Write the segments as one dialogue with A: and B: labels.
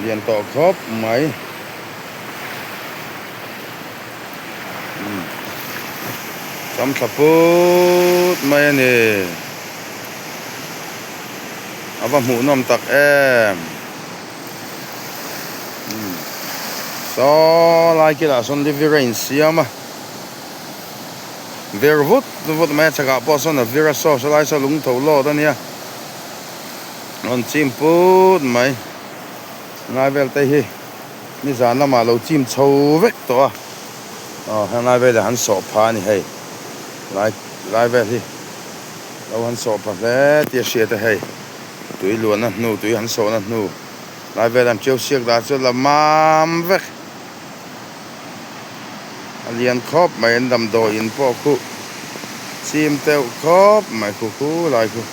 A: Lian tawh khawp mai. Cham thla put mai a ni. A va hmuhnawm tak em. Saw lai kilah sawn livir a insiam a. Vir vut vut mai a chhakah pawh sawn a vir a saw saw lai saw lung tho lawt a nia. Rawn chim put mai. Ngai vel te hi nizan lamah lo chim chho vek tawh a. Aw helai vel ah han sawh pha a ni hei. Lai lai vel hi lo han sawh pha hle tih a hriat a hei. Tui luanna hnu tui han sawhna hnu lai vel an ṭiau siak dah chu la mam vek. A lian khawp mai an damdawi in pawh khu chim deuh khawp mai khu khu lai khu.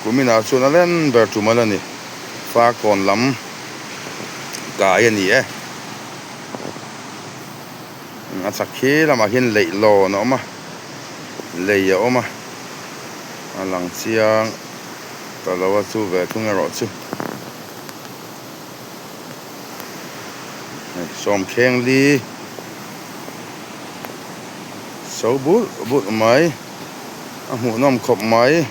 A: Kuminah chuan a len ber tum a la ni. Farkawn lam kai a ni e. A chak khi lamah hian leihlawn a awm a, lei a awm a, a lang chiang ta lo a chu ve thung erawh chu. Hei sawmkheng li so bulh bulh mai a hmuhnawm khawp mai.